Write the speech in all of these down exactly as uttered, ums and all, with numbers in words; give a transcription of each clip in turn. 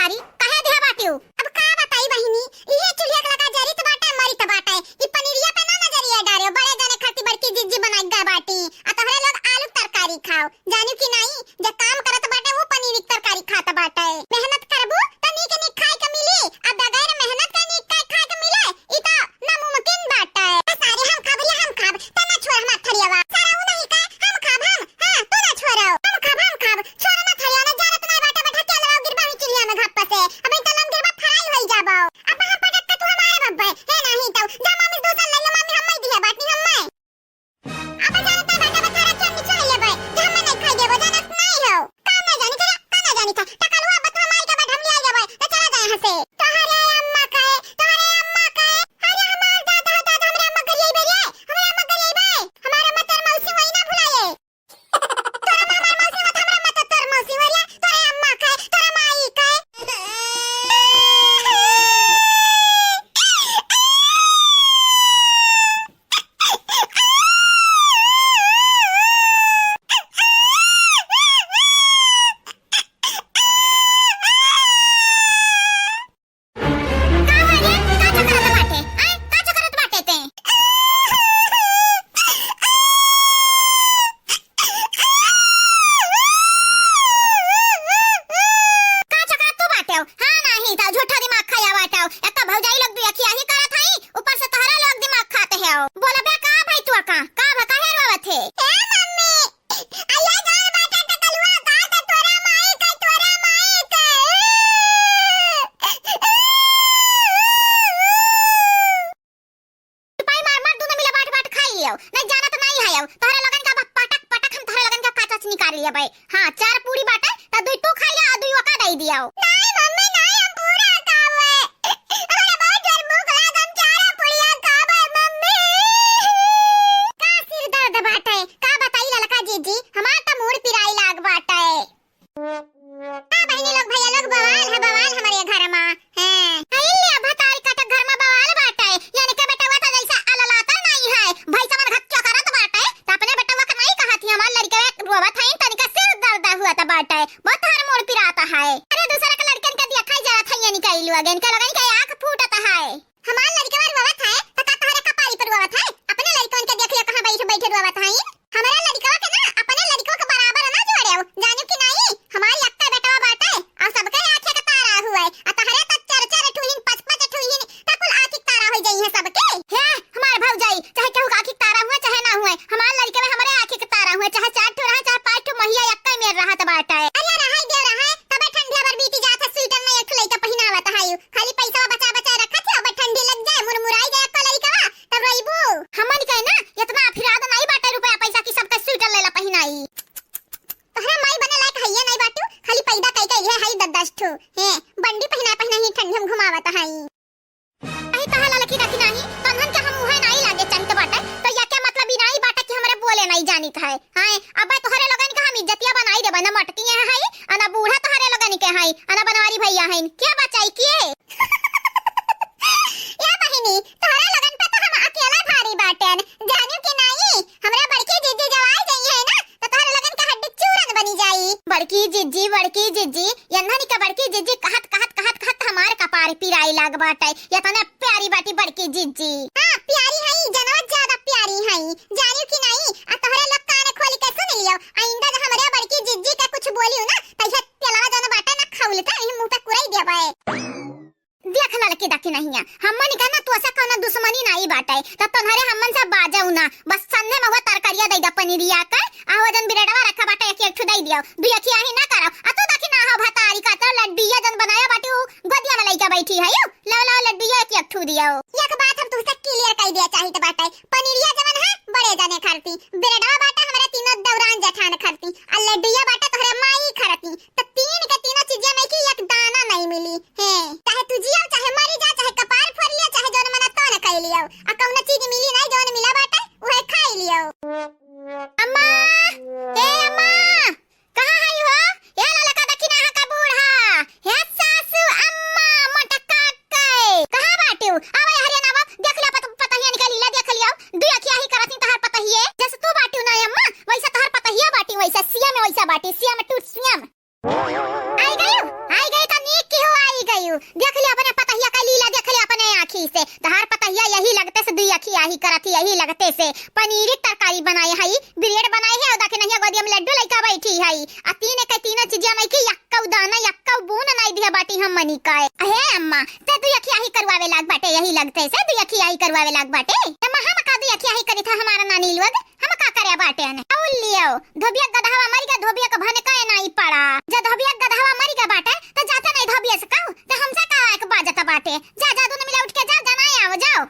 अरे, काहे देह बाटिउ? अब का बताई बहिनी, इहे चुल्हिया के लगा जरित बाटे, मरित बाटे। ई पनीरिया पे ना नजरिया डारेउ, बड़े जने खातिर बड़की जिज्जी बनाई गए बाटी। आ तोहरे लोग आलू के तरकारी खाओ, जानिउ कि नाई, जे काम करत बाटे, वो पनीर के तरकारी खात बाटे। मेहनत करबू, त नीक नीक खाए के मिली, आ बगैर मेहनत के नीक खाए, खाए के मिले, ई त नामुमकिन बाटे। ए सारे हम खाब, रे हम खाब, त ना छोड़ हमार थरियावा। सारा उ नहीं का, हम खाब, हम, हाँ, तू ना छोड़ो। हम खाब, हम खाब, छोड़ ना थरिया, ना जानत ना बाटे, बैठा के लड़ाओ, गिरबा ही चुल्हिया में घप्प से। अब इन तलम गिरबा फराई होई जाबो। अब हम पटक के तू हमारे बब्बे, हे नहीं तो, जा मम्मी दूसर ले लो, मम्मी हम नहीं दिए, बात नहीं हम नहीं। अब जानत ना बाटे, बता रहा, क्या निचोड़ लेबे, जे हम नहीं खाई देबो, जानत नहीं हो। का ना जानी था, का ना जानी था। टकलुआ बतवा माई के बाद हम ले आई जाबे, तो चला जाए यहाँ से। तोहरे अम्मा कहे, तोहरे अम्मा कहे। अरे हमार दादा, दादा, हमरे अम्मा गरियाई बे रे, हमरे अम्मा गरियाई बे। हमार अम्मा तोर मौसी वही ना भुलाए। तोर अम्मा हमार मौसी मत, हमरा मत तोर मौसी वरिया, तोरे अम्मा कहे, तोरे माई कहे। का हो रे? का चकरत बाटे? आय, का चकरत बाटे ते? का चकरत तू बाटे हो? हाँ, नाही, त झूठा दिमाग खाया बाटे हो। एक तो भौजाई लोग दुअखियाही करत हई, ऊपर से तोहरा लोग दिमाग खाते हो। बोलबे का भाई तू का? का बा, काहे रोवत है? ए मम्मी, अइया गाय बाटे टकलुआ, गाय त तोरा माई के, तोरा माई के। चुपाई मार मार, दुनो मिला बाट बाट खाई लियो। नहीं जानत नहीं है अब। तोहरे लोगन का अब पटक पटक हम तोहरे लोगन का काचा से निकाल लिया बे। हाँ, चार पूरी बाटे, त दुई तू खाई लिया, दुई ओका दई दियो। नहीं मम्मी, नहीं, हम पूरा खावे। हमरा बहुत जोर भूख लागल, चारा पुड़िया खाबे मम्मी। का सिर दर्द बाटे, का बताई ललका जीजी, हमार त मूड़ पिराई लाग बाटे। का बहिनी लोग, भैया लोग, बवाल है, बवाल हमरे घर मा। हैं। अइले भतारी कटक घर मा बवाल बाटे, यानी के बेटवा त जैसे अललाता नहीं है, भैंसवन घच्चा करत बाटे, त अपने बेटवा के नहीं कहत ही, हमार लड़के रोवत है, तनिका सिर दर्द हुआ त बाटे, बहुत हर मूड़ पिराता है। अरे दूसरा के लड़कन के देखा ही जरा था, यानी के लोग, इनके लोगन के आँख फूटत है। हमार लड़िकवा रोवत है, त का तोहरे कपारी पर रोवत है? अपने लड़िकवन के देख लियो, कहाँ बैठ बैठ रोवत है। हमरा लड़िकवा के ना, अपने लड़िकवा के बराबर ना जोड़ेउ, जानिउ कि नाई? हमार यक्का बेटवा बाटे, अउ सबके आँखे के तारा हुए, अ तोहरे त चार चार ठुहिन, पाँच पाँच ठुहिन, त कुल आँखी के तारा होइ जइहे सबके। हे, हमार भौजाई, चाहे केहू के आँखी के तारा हुए, चाहे ना हुए, हमार लड़िकवा हमरे आँखी के तारा हुए, चाहे चार ठो रहे, चाहे पाँच ठो, महिया यक्का मेर रहत बाटे। अरे रहे दे रहे, तबे ठंडिया भर बीती जात है, स्वेटर नहीं एक ठो लइका पहिनावत है। खाली पैसा बचा बचा रखत है, अब ठंडी लग जाए, मुरमुराई जाए तो लइकवा, तब रोइबू। हमन के ना इतना अफिराद नहीं बाटे रुपया पैसा कि सबके स्वेटर लेला पहिनाई। तोहरा माई बने लायक हइये नहीं बाटू, खाली पैदा कई के लिए हई दस दस ठो। हैं, बंडी पहिना पहिना ही ठंडी हम घुमावत हई। अही तहा ललकी देखी नाही, तन्हन के हम मुहे नहीं लागे चाहित बाटे, तो या क्या मतलब ई नहीं बाटे कि हमरे बोले नहीं जानित है। हाय, अब तोहरे लोगन के हम इज्जतिया बनाई देबे, ना मटकी है, है, अना बूढ़ा तोहरे लोगन के है, अना बनवारी भैया है, क्या बचाई के? ए बहिनी, तोहरा लोगन पे तो हम अकेला भारी बाटेन, जानिउ कि नाई? हमरा बड़की जीजी जब आ गई है ना, तो तोहरा लोगन के हड्डी चूरन बनी जाई। बड़की जीजी, बड़की जीजी, यन्हनी के बड़की जीजी कहत, कहत, कहत, कहत हमार कपार पिराई लाग बाटे। यतने प्यारी बाटी बड़की जीजी। हाँ, प्यारी हई, जनवा ज्यादा प्यारी हई, जानिउ कि नाई? आ तोहरे लोग कान खोल के सुन लियो, आइंदा जब हमरे बड़की जीजी के कुछ बोलियो ना, तो यह तेलवा जौन बाटे ना खौलते, यही मुंह पे कुराई देबे। देख ललकी दखिनहिया, हमन के ना तोसे कौनो दुश्मनी नाई बाटे, त तोहरे हमन से बाजऊ ना, बस सन्ने में हुआ तरकारिया दे दे पनीरिया के, आ वो जौन ब्रेडवा रखा बाटे एक एक ठू दे दियो, दुई अखिया ही ना करो, आ तू दखिना हो भतारी का तो लड्डुइया जौन बनाया बाटे उ गोदिया में लइका बैठी है यू, लाओ लाओ लड्डुइया एक एक ठू दियो। एक बात हम तुहसे clear कई दिया चाहित बाटे, पनीरिया जवन है बड़े जने खरती, ब्रेडवा बाटे हमरे तीनों दौरान जेठान खरती, आ लड्डुइया बाटे तोहरे माई खरती, त तीन के तीनों चीजें में की एक दाना नहीं मिली। हैं, चाहे तू जियो, चाहे मरी जा, चाहे कपार फोड़ लियो, चाहे जौन मना तौन कई लियो, आ कौनो चीज मिली नहीं, जौन मिला बाटे उहे खाई लियो। अम्मा, ए अम्मा, कहाँ है हो? ए ललका दखिना हा का बूढ़ा, हे सासू अम्मा, मोटका के, कहाँ बाटू? आवे हरिया ना, देख ले पत-, पतहिया निकल लीला, देख लियो, दुई अखिया ही करत ही तहर पतहिए, जैसे तू बाटू ना अम्मा, वैसे तहर पतहिया बाटी, वैसे सिया में वैसा बाटी, सिया में टूट सिया में। आई गई, आई गई तो नीक की हो, हई, आ तीन के तीनों चीजिया मइके यक्कउ दाना, यक्कउ बून नाई दिहा बाटी हमनी का। अहे अम्मा, ते दुइ अखिया ही करवावे लाग बाटे, यही लगते से दुइ अखिया ही करवावे लाग बाटे। ते महा मका दुइ अखिया ही करी था हमारा नानी लोग, हम का करे बाटे ने? अउर लियो, धोबिया गदहवा मरिगा, धोबिया का भनका नाई पड़ा। जब धोबिया गदहवा मरिगा बाटे, त जाते नाई धोबिया से कहू, त हमसे का एक बाजत बाटे? जा, जा, दोनों मिला उठ के जा, जा नाई आओ, जाओ।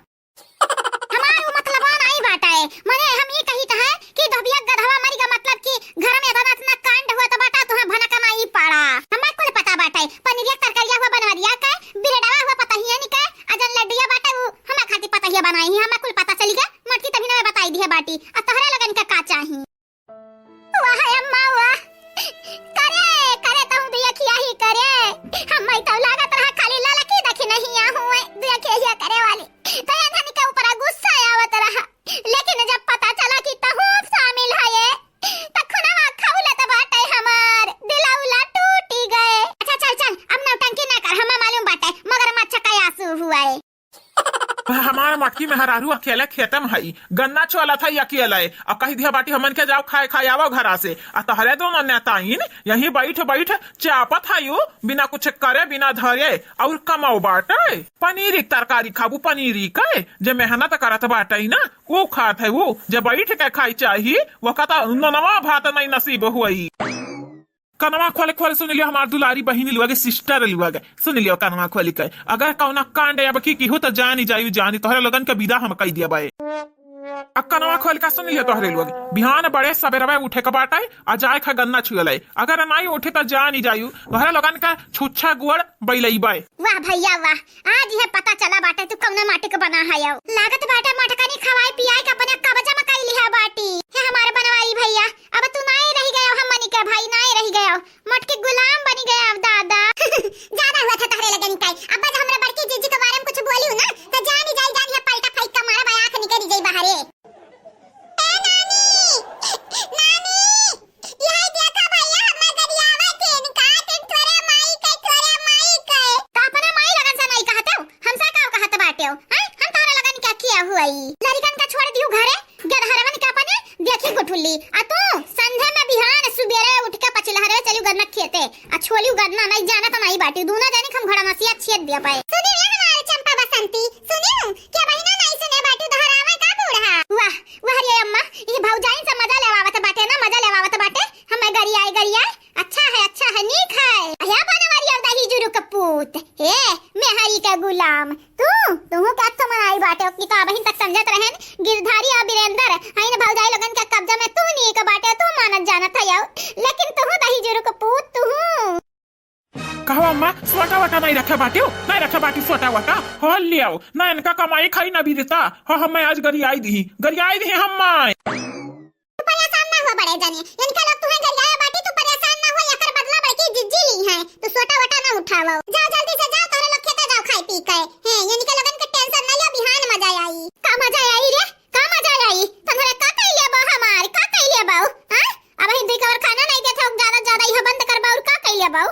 हमार उ मतलबवा नाई बाटे, मने हम ई कहित है कि धोबिया गदहवा मरिगा, मतलब कि घर में इतना, इतना कांड हुआ त बाटा, तुहे भनका नाई पड़ा। हमें कुल पता बाटे, पनीरिया तरकारिया हुआ बनवरिया के, बिरडवा हुआ पतहिया निके, आ जन लड्डिया बाटे, उ हमें खातिर पतहिया बनाई ही, हमें कुल पता चली गे, मोटकी तभी ना बताई दिहे बाटी, आ तोहरे लगन के का चाही? वाह अम्मा वाह, करे, करे तहूँ दुइ अखिया ही करे। हम्मै तउ लागत रहा खाली ललकी देखी नहीं आहुए, दुइ अखिया ही करे वाली। तो ये धनी के ऊपर गुस्सा आवत रहा, लेकिन जब पता चला कि तहूँ शामिल है ये, त खुनवा खौलत बाटे हमार, दिलौला टूटी गए। अच्छा चल चल, अब नौटंकी ना कर, हमें मालूम बाटे मगरमच्छ का आंसू हुआ है। हमार मटकी मेहरारू अकेले खेते में हई, गन्ना चोलत हई अकेले, आ कहि दिहा बाटी हमन के जाओ खाए खाए आवो घरा से, आ तहरे दोनों नेताइन यहीं बैठ बैठ चापत हई, बिना कुछ करे बिना धरे, और कमाओ बाटे पनीरी के तरकारी खाबू, पनीरी के जे मेहनत करत बाटे ना, ऊ खात है, ऊ जे बैठ के खाई चाही, वो कहता ननवा भात नहीं नसीब हुई। कनवा खोले खोले सुन लियो हमार दुलारी बहिनी लोग, सिस्टर लोग, सुन लियो कनवा खोली के। अगर कौना कांड अब की, की हो त जानी जायु जानी, तोहरे लोगन के विदा हम कई दिया बाए। अब कनवा खोल के सुन लियो तोहरे लोग, बिहान बड़े सबेरवे उठे के बाटे, आ जाए खा गन्ना छुएले। अगर नाई उठे त जानी जायु, तोहरे लोगन का छुच्छा गोड़ बैलई बाए। वाह भैया वाह, आज ये पता चला बाटे तू कौना माटी के बना है। लागत बाटे मोटकनी खवाई पियाई के अपने कब्जा में कई लिहा बाटी। हे हमारे बनवारी भैया, अब तू नाई रहि गयो हमनी के भाई, नाई रहि गयो, मोटकी गुलाम बनी गयो अब दादा। ज्यादा हुआ था तहरे लगन का, अब जब हमरा बड़की जीजी के बारे में कुछ बोलियो ना, तो जानी जाई जानी है पलटा फेंक के मारा बा, आँख निकल जाई बाहरे। ए नानी, नानी, यही देखा भैया, हमें गरियावा के इनका, ते तोरे माई के, तोरे माई के। तो अपने माई लगन से नहीं कहते हो, हमसे का कहत बाटे हो, हैं? हम तोहरा लगन क्या किया हुआ ई? लड़िकन का छोड़ दियो घरे, गदहरवन के अपने देखी गुठुल्ली। आ तू संझे में बिहान सुबेरे उठ के पचिलहरे चलियो गन्ना खेते, आ छोलियो गन्ना नहीं जाना तो नहीं बाटी, दूना जानी हम घड़ा मसिया छेद दिया पाए। सुनी रे हमारे चंपा बसंती, सुनी हूँ, क्या बहिना नहीं सुने बाटी, दोहरावे का बूढ़ा? वाह, वाह रे अम्मा, ये भौजाइन से मजा लेवावत बाटे ना, मजा लेवावत बाटे। हमें गरियाए, गरियाए, अच्छा है, अच्छा है, नीक है। अया बनवरिया दही जुरु के पूत, ए मेहरी के गुलाम, तू, तू का तो मनाई बाटे, ओकी तो अबहिन तक समझत रहन, गिरधारी और वीरेंद्र, हइन भौजाई लोगन के कब्जा में तू नीक बाटे, तू मानत जानत है, लेकिन तू दही जुरु के पूत, तू। कहो अम्मा, सोटा वोटा नहीं रखे बाटियो? नहीं रखे बाटी सोटा वोटा? हो लियाओ, ना इनका कमाई खाई ना बीरता। हो हमें आज गरियाई दिही, गरियाई दिही हम्मा। तू परेशान ना हो बड़े जने, इनका लोग तुम्हें गरियाया बाटी, तू परेशान ना हो, एकर बदला बड़की जिज्जी ली है, तू सोटा वोटा ना उठावो। जाओ जल्दी से जाओ, तोरे लोग खेते जाओ खाई पी के। हैं, इनके लोगन के टेंशन ना लियो, बिहान मजा आई। का मजा आई रे? का मजा आई? तन्हरे का कइले बा हमार, का कइले बा? हाँ? अबहिन दुई कवर खाना नहीं देते हो, ज्यादा ज्यादा यह बंद करबा और का कइले बा?